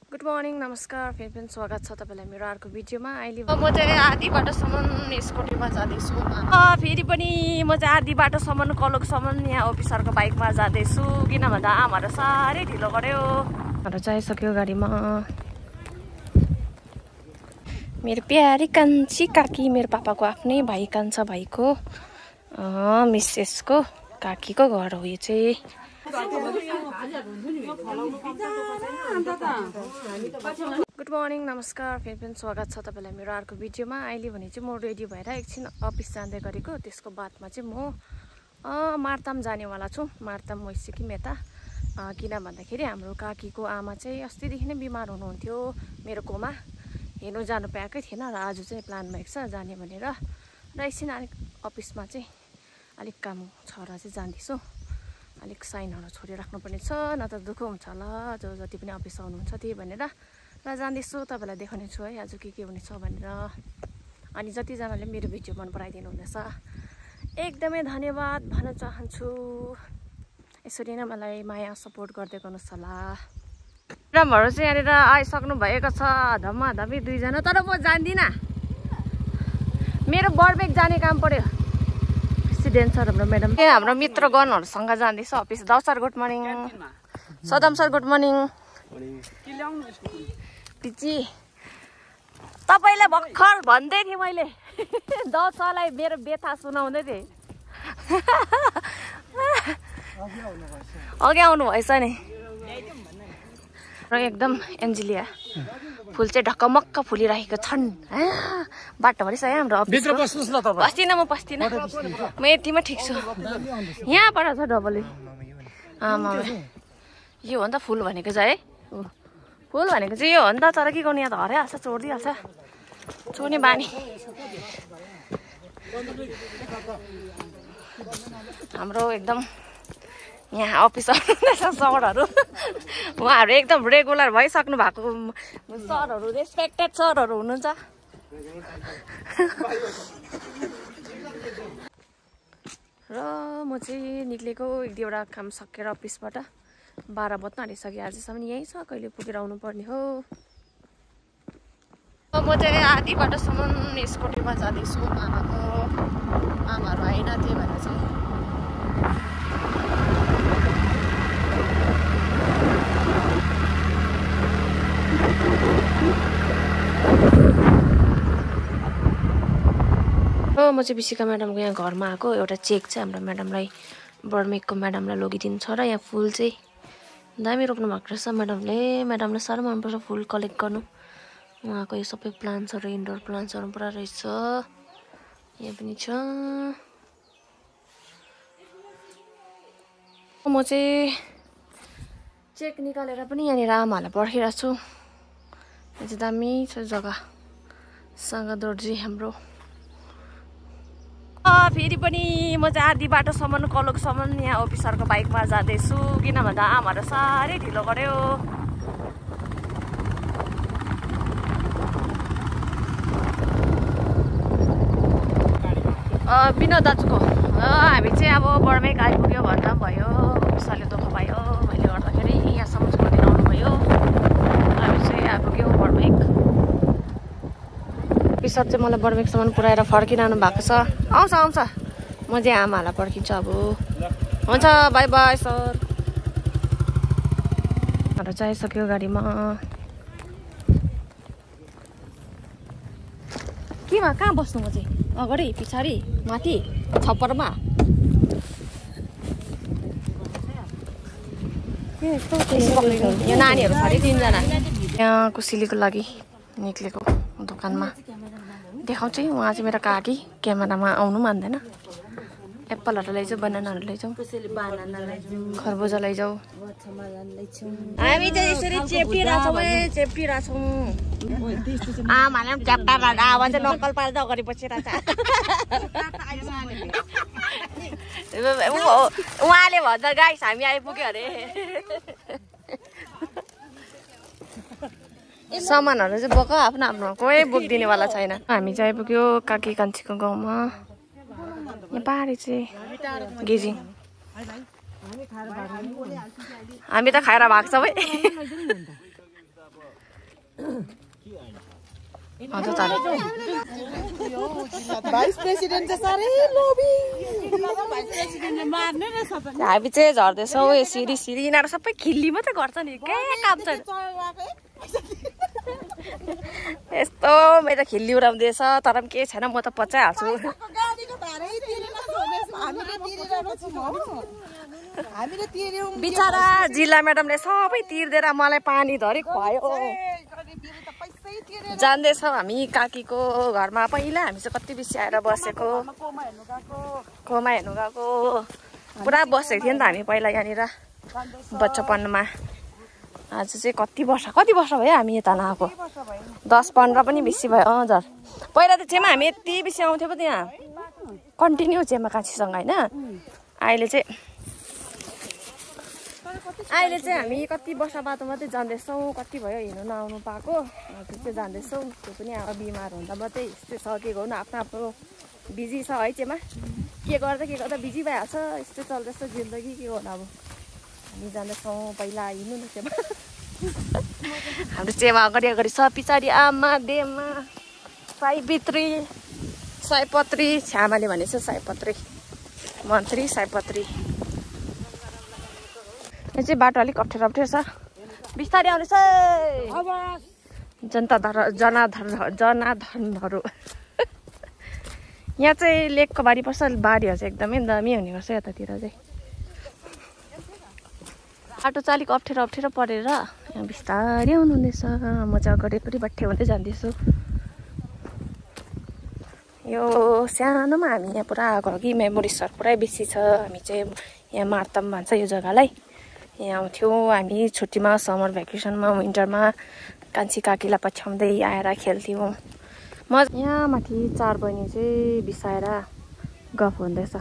Good morning नमस्कार फेरि पनि स्वागत छ तपाईलाई मेरो अर्को भिडियोमा। अहिले म चाहिँ आधी बाटोसम्म स्कुटीमा जाँदैछु। फेरि पनि म चाहिँ आधी बाटोसम्म कलोकसम्म यहाँ अफिसरको बाइकमा जाँदैछु। किन भन्दा आमाहरू साह्रै ढिलो गर्यो। हाम्रो चाहिसक्यो गाडीमा। मेरो प्यारी कान्छी काकी, मेरो पापाको आफ्नै भाइ कान्छा भाइको मिसेसको काकीको घर हो यो चाहिँ। गुड मर्निङ नमस्कार फेरि पनि स्वागत छ तपाईलाई मेरो अर्को भिडियोमा। अहिले भने चाहिँ म रेडी भएर एकछिन अफिस जाँदै गरेको। त्यसको बादमा चाहिँ म मार्ताम जानेवाला छु। मार्ताम गइसक्यौँ यता। किन भन्दाखेरि हाम्रो काकीको आमा चाहिँ अस्तिदेखि नै बिमार हुनुहुन्थ्यो मेरो कोमा। हेर्नु जानु पाएकै थिएन र आज चाहिँ प्लान भएको छ जाने भनेर। र एकछिन अलिक अफिसमा चाहिँ अलिक काम छ र चाहिँ जाँदैछु। अलिक साइनहरू छोडिराख्नु पर्ने छ, न त दुःख हुन्छ होला जो जति पनि अफिस आउनुहुन्छ त्यही भनेर र जाँदैछु। तपाईँलाई देखाउने छु है आज के हुनेछ भनेर। अनि जतिजनाले मेरो भिडियो मन पराइदिनु हुँदैछ एकदमै धन्यवाद भन्न चाहन्छु। यसरी नै मलाई माया सपोर्ट गर्दै गर्नुहोस् होला। म्याडमहरू चाहिँ यहाँनिर आइसक्नु भएको छ धम्माधम्मी दुईजना। तर म जान्दिनँ, मेरो बर्मेक जाने काम पर्यो। प्रेसिडेन्ट सर हाम्रो म्याडम हाम्रो मित्रगणहरूसँग जाँदैछ अफिस। दाउ सर गुड मर्निङ। सदम सर गुड मर्निङ। पिची तपाईँलाई भर्खर भन्दै थिएँ मैले दाउ सरलाई मेरो व्यथा सुनाउँदै थिएँ। अघि आउनु भएछ नि। र एकदम एन्जिलिया फुल चाहिँ ढक्कमक्क फुलिरहेको छन्। बाटोभरि छ हाम्रो अफिस। पस्दिनँ म पस्दिनँ, म यतिमा ठिक छु। यहाँबाट छ डबल। आमा यो हो नि त फुल भनेको चाहिँ है। फुल भनेको चाहिँ यो हो नि त। तर के गर्नु, यहाँ त हराइहाल्छ, चोरिदिइहाल्छ। चोर्ने बानी हाम्रो एकदम यहाँ अफिसर सरहरू उहाँहरू एकदम रेगुलर भइसक्नु भएको सरहरू, रेस्पेक्टेड सरहरू हुनुहुन्छ। र म चाहिँ निक्लेको एक दुईवटा काम सकेर अफिसबाट 12 बज्न आँटिसक्यो। आजसम्म यहीँ छ, कहिले पुगेर आउनु पर्ने हो। म चाहिँ आधी बाटोसम्म स्कुटीमा जाँदैछु। आमाहरू आएन, त्यही भएर चाहिँ म चाहिँ विशिका म्याडमको यहाँ घरमा आएको। एउटा चेक चाहिँ हाम्रो म्याडमलाई, बर्मेकको म्याडमलाई लगिदिनु छ। र यहाँ फुल चाहिँ दामी रोप्नु भएको रहेछ म्याडमले साह्रो मनपर्छ फुल कलेक्ट गर्नु। उहाँको यो सबै प्लान्ट्सहरू, इन्डोर प्लान्ट्सहरू पुरा रहेछ। यहाँ पनि छ। म चाहिँ चेक निकालेर पनि यहाँनिर आमाहरूलाई पर्खिरहेको छु। यहाँ चाहिँ दामी छ जग्गा, सागादोर्जी हाम्रो। फेरि पनि म चाहिँ आधी बाटोसम्म कलोकसम्म यहाँ अफिसरको बाइकमा जाँदैछु। किन भन्दा आमाहरू साह्रै ढिलो गर्यो। विनोद दाजुको हामी चाहिँ अब बर्मेक आइपुग्यो भन्दा भयो। अफिसरले दुःख पायो मैले गर्दाखेरि यहाँसम्म छोडिदिन आउनुभयो। हामी चाहिँ आइपुग्यौँ बर्मेक। अफिसर चाहिँ मलाई बर्मेकसम्म पुऱ्याएर फर्किरहनु भएको छ। आउँछ म चाहिँ आमाहरूलाई पर्खिन्छु अब। हुन्छ बाई बाई सर। हाम्रो चाहिसक्यो गाडीमा। केमा कहाँ बस्नु? म चाहिँ अगाडि पछाडि माथि छप्परमा। यो नानीहरू छ अरे 3 जना। यहाँ कुसिलीको लागि निक्लेको दोकानमा देखाउँछु। उहाँ चाहिँ मेरो काकी, क्यामेरामा आउनु मान्दैन। एप्पलहरू लैजाऊ, बनानाहरू लैजाऊ, खरबुजा लैजाऊ। हामी चाहिँ यसरी चेप्टिरहेछौँ। आमाले पनि च्याप्टा गरेर आमा चाहिँ नक्कल पारेर अगाडि बसिरहेछ। उहाँले भन्छ गाइस हामी आइपुग्यो अरे। सामानहरू चाहिँ बोक आफ्नो आफ्नो, कोही बोकिदिनेवाला छैन। हामी चाहिँ आइपुग्यो काकी कान्छीको गाउँमा। यहाँ पाहाडी चाहिँ गेजिङ। हामी त खाएर भाग्छौँ है। हजुर चाले भाइस प्रेसिडेन्ट चाहिँ साह्रै लोभी भाइस प्रेसिडेन्टले मार्ने रहेछ त हामी चाहिँ झर्दैछौँ सिरी सिरी यिनीहरू सबै खिल्ली मात्रै गर्छ नि के काम छैन यस्तो मेरो खिल्ली उडाउँदैछ तर पनि के छैन म त पचाइहाल्छु बिचरा जिल्ला म्याडमले सबै तिर्दिएर मलाई पानी धरी खुवायो जान्दैछौँ हामी काकीको घरमा पहिला हामी चाहिँ कति बेसी आएर बसेको कोमा हेर्नु गएको पुरा बसेको थियो नि त हामी पहिला यहाँनिर बच्चापनमा आज चाहिँ कति वर्ष भयो हामी यता नआएको 10-15 पनि बेसी भयो हजुर पहिला त चेमा हामी यति बेसी आउँथ्यो पो त्यहाँ कन्टिन्यू चेमा कान्छीसँग होइन अहिले चाहिँ हामी कति वर्ष बाद मात्रै जाँदैछौँ कति भयो हिँड्नु नआउनु पाएको त्यो चाहिँ जाँदैछौँ त्यो पनि अब बिमार हुँदा मात्रै यस्तै सकेको हो न आफ्नो आफ्नो बिजी छ है चेमा के गर्दा बिजी भइहाल्छ यस्तै चल्दैछ जिन्दगी के गर्नु अब हामी जाँदैछौँ पहिला हिँड्नु न चेमा हाम्रो चेमा अगाडि छ पछाडि आमा देमा सयपत्री छ्यामाले भनेछ सयपत्री मन्त्री सयपत्री यहाँ चाहिँ बाटो अलिक अप्ठ्यारो छ बिस्तारै आउँदैछ जनाधनहरू यहाँ चाहिँ लेकको बारी पर्छ बारीहरू चाहिँ एकदमै दामी हुने गर्छ यतातिर चाहिँ बाटो चाहिँ अलिक अप्ठ्यारो परेर यहाँ बिस्तारै आउनुहुँदैछ म चाहिँ अगाडि बाठ्य हुँदै जाँदैछु यो सानोमा हामी यहाँ पुरा आएको कि मेमोरिजहरू पुरै बेसी छ हामी चाहिँ यहाँ मार्तम भन्छ यो जग्गालाई यहाँ आउँथ्यौँ हामी छुट्टीमा समर भ्याकेसनमा विन्टरमा कान्छी काकीलाई पछ्याउँदै आएर खेल्थ्यौँ म यहाँ माथि 4 बहिनी चाहिँ बिसाएर गफ हुँदैछ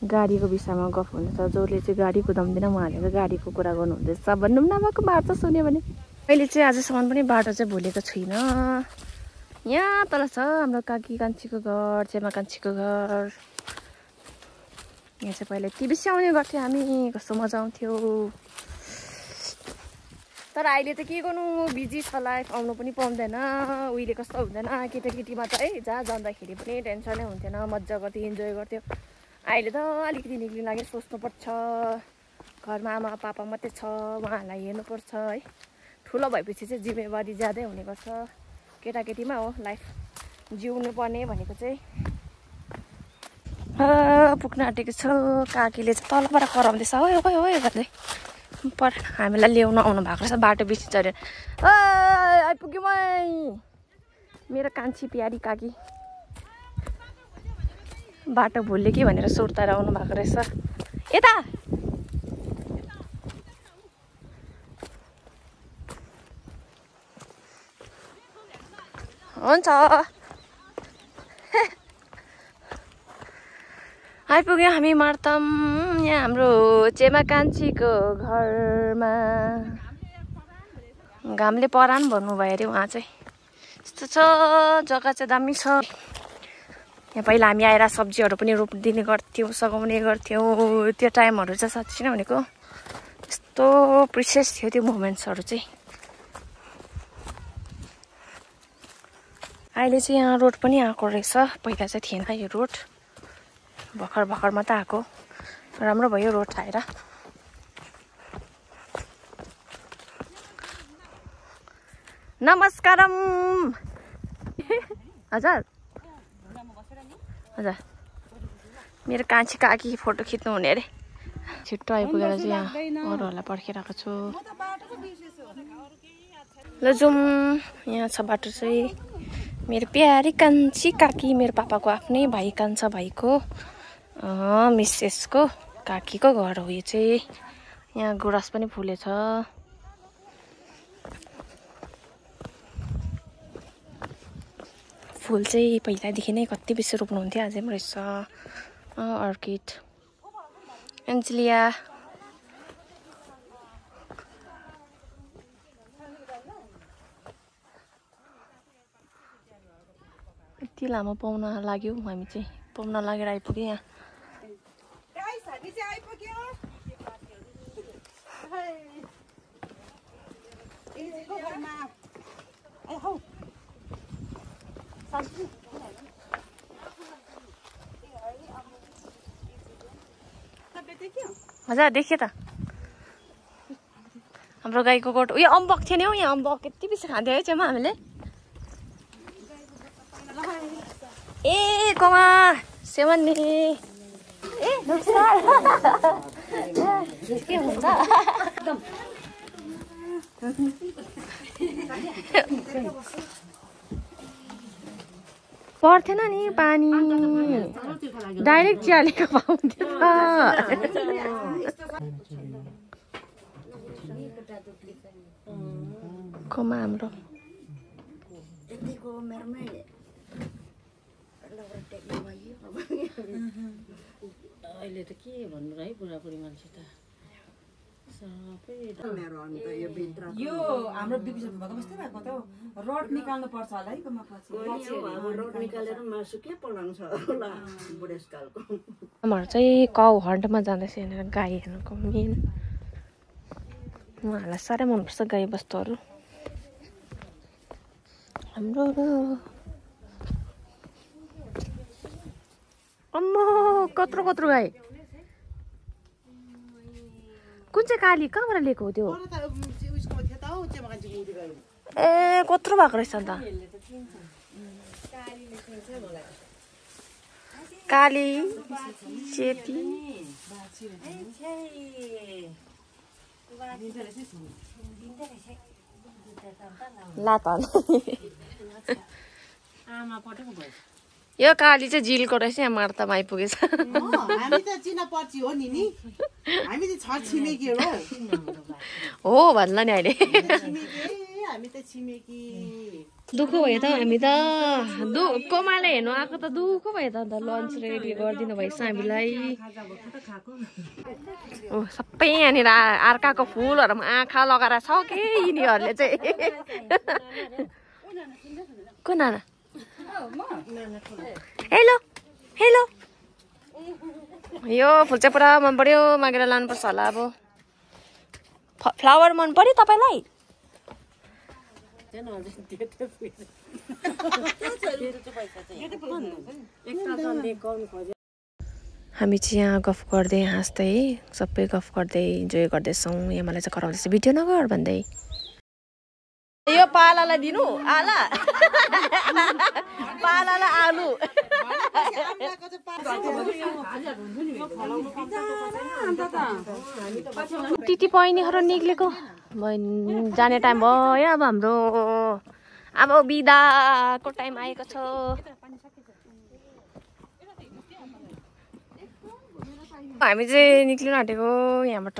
गाडीको विषयमा गफ हुँदैछ जसले चाहिँ गाडी कुदाउँदैन उहाँले चाहिँ गाडीको कुरा गर्नुहुँदैछ भन्नु पनि नभएको बाटो सुन्यो भने अहिले चाहिँ आजसम्म पनि बाटो चाहिँ भुलेको छुइनँ यहाँ तल छ हाम्रो काकी कान्छीको घर चेमा कान्छीको घर यहाँ चाहिँ पहिला यति बेसी आउने गर्थ्यो हामी कस्तो मजा आउँथ्यो तर अहिले त के गर्नु बिजी छ लाइफ आउनु पनि पाउँदैन उहिले कस्तो हुँदैन केटाकेटीमा त है जहाँ जाँदाखेरि पनि टेन्सनै हुन्थेन मजा गर्थ्यो इन्जोय गर्थ्यो अहिले त अलिकति निक्लिनु लागि सोच्नुपर्छ घरमा आमा पापा मात्रै छ उहाँहरूलाई हेर्नुपर्छ है ठुलो भएपछि चाहिँ जिम्मेवारी ज्यादै हुने गर्छ केटाकेटीमा हो लाइफ जिउनु पर्ने भनेको चाहिँ पुग्न आँटेको छ काकीले चाहिँ तलबाट कराउँदैछ हो गर्दै पर हामीलाई ल्याउन आउनु भएको रहेछ बाटो बेसी चढेर आइपुग्यो मेरो कान्छी प्यारी काकी बाटो भुल्यो कि भनेर सुर्ताएर आउनु भएको रहेछ यता हुन्छ आइपुग्यो हामी मार्तम यहाँ हाम्रो चेमा कान्छीको घरमा घामले परान भन्नुभयो अरे उहाँ चाहिँ यस्तो छ जग्गा चाहिँ दामी छ यहाँ पहिला हामी आएर सब्जीहरू पनि रोपिदिने गर्थ्यौँ सघाउने गर्थ्यौँ त्यो टाइमहरू चाहिँ साँच्चै नै भनेको यस्तो प्रिसियस थियो त्यो मोमेन्ट्सहरू चाहिँ अहिले चाहिँ यहाँ रोड पनि आएको रहेछ पहिला चाहिँ थिएन यो रोड भर्खर मात्रै आएको राम्रो भयो रोड आएर नमस्कारम हजुर हजुर मेरो कान्छी काकी फोटो खिच्नु हुने अरे छिट्टो आइपुगेर चाहिँ यहाँ अरूहरूलाई पर्खिरहेको छु ल जाउँ यहाँ छ बाटो चाहिँ मेरो प्यारी कान्छी काकी मेरो पापाको आफ्नै भाइ कान्छा भाइको मिसेसको काकीको घर हो यो चाहिँ यहाँ गुराँस पनि फुलेछ फुल चाहिँ पहिलादेखि नै कति बेसी रोप्नुहुन्थ्यो अझै पनि रहेछ अर्किड एन्जेलिया यति लामो पाउन लाग्यो हामी चाहिँ पाउन लागेर आइपुग्यो यहाँ मजा देख्यो त हाम्रो गाईको गोठ उयो अम्बक थियो नि हौ यहाँ अम्बक यति बेसी खाँदै है चाहिँ हामीले ए कमा सेवन्नी ए नमस्कार के हुन्छ पर्थेन नि पानी डाइरेक्ट चियालेको पाउँथ्यो कमा हाम्रो अहिले त के भन्नु है बुढाबुढी मान्छे त यो हाम्रो बिबिसन भएको कस्तो भएको त रड निकाल्नु पर्छ होला है कमा पछि रड निकालेर मासु के पलाउँछ होला बुढेसकालको हाम्रो चाहिँ काउ हन्टमा जाँदैछ यहाँनिर गाई हेर्नुको मेन उहाँहरूलाई साह्रै मनपर्छ गाई बस्तुहरू हाम्रो अम्मा कत्रो कत्रो गाई कुन चाहिँ काली कहाँबाट लिएको हो त्यो ए कत्रो भएको रहेछ अन्त काली चेती लातल यो काली चाहिँ झिलको रहेछ यहाँ मार्तामा आइपुगेछ हामी त चिना पर्ची हो नि हामी त छर छिमेकी हो भन्ला नि अहिले हामी त छिमेकी दुःख भयो त हामी त कोमाले हेर्नु आएको त दुःख भयो त अन्त लन्च रेडी गरिदिनु भएछ हामीलाई ओ सबै यहाँनिर अर्काको फुलहरूमा आँखा लगाएर छ के यिनीहरूले चाहिँ को नाना हेलो हेलो यो फुल चाहिँ पुरा मन पर्यो मागेर लानुपर्छ होला अब फ्लावर मन पर्यो तपाईँलाई हामी चाहिँ यहाँ गफ गर्दै हाँस्दै सबै गफ गर्दै इन्जोय गर्दैछौँ यहाँ मलाई चाहिँ कराउँदैछ भिडियो नगर भन्दै यो पालालाई दिनु आला पालालाई आलु टिटी बहिनीहरू निक्लेको जाने टाइम भयो अब हाम्रो अब बिदाको टाइम आएको छ हामी चाहिँ निक्लिनु आँटेको यहाँबाट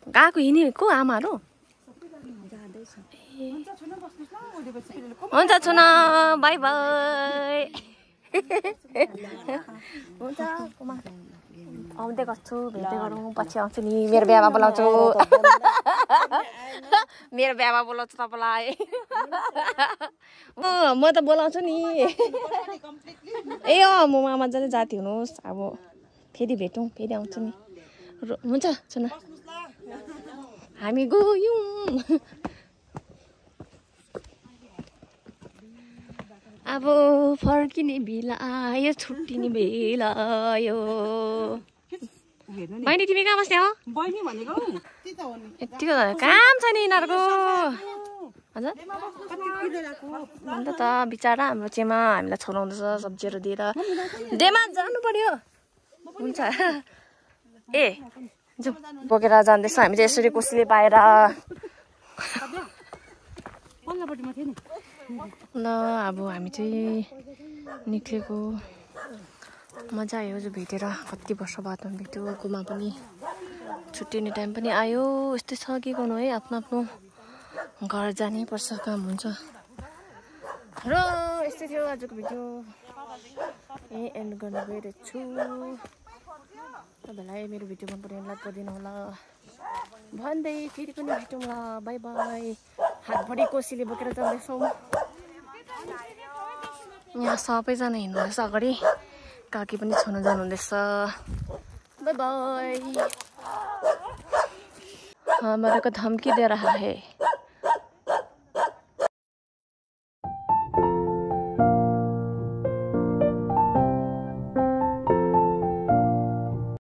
गएको हिँडेको आमाहरू हुन्छ छुन बाई बाई हुन्छ आउँदै गर्छु भेट्दै गरौँ पछि आउँछु नि मेरो बिहामा बोलाउँछु मेरो बिहामा बोलाउँछु तपाईँलाई म त बोलाउँछु नि ए अँ म मामा जाने जाति हुनुहोस् अब फेरि भेटौँ फेरि आउँछु नि हुन्छ छुन हामी गयौँ अब फर्किने बेला आयो छुट्टिने बेला आयो बहिनी तिमी कहाँ बस्ने हो यतिको काम छ नि यिनीहरूको हजुर अन्त त बिचरा हाम्रो चेमा हामीलाई छोलाउँदैछ सब्जीहरू दिएर डेमा जानु पर्यो हुन्छ ए जाउँ बोकेर जाँदैछ हामी चाहिँ यसरी कोसीले पाएर ल अब हामी चाहिँ निक्लेको मजा आयो जो भेटेर कति वर्ष बादमा भेट्यो कोमा पनि छुट्टिने टाइम पनि आयो यस्तै छ के गर्नु है आफ्नो आफ्नो घर जानै पर्छ काम हुन्छ र यस्तै थियो आजको भिडियो एन्ड गर्न गइरहेछु तपाईँलाई मेरो भिडियो मन पऱ्यो लाइक गरिदिनु होला भन्दै फेरि पनि भेटौँला बाई बाई हातभरि कोसीले बोकेर जाँदैछौँ यहाँ सबैजना हिँड्नुहुँदैछ अगाडि काकी पनि छोड्न जानुहुँदैछ बाई बाई हमारे को धम्की दे रहा है